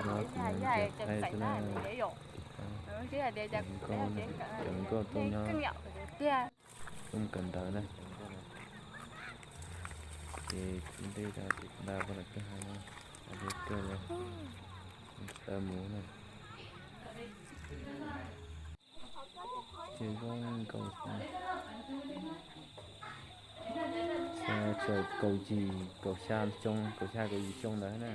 Nyob kuv nrhiav thaij xwb na. Tiv tauj, cov nkauj, cov nkauj tau nyob rooj kawm ntawv na. Ces ib ntej rau tim nta poj niam kawg hais no, hais li kawg li, tsis tau mus na. Ces zoo nkaus xyoo txawm kaum yim kaum xya xyoo, kaum xya kaum yim xyoo ntawd na.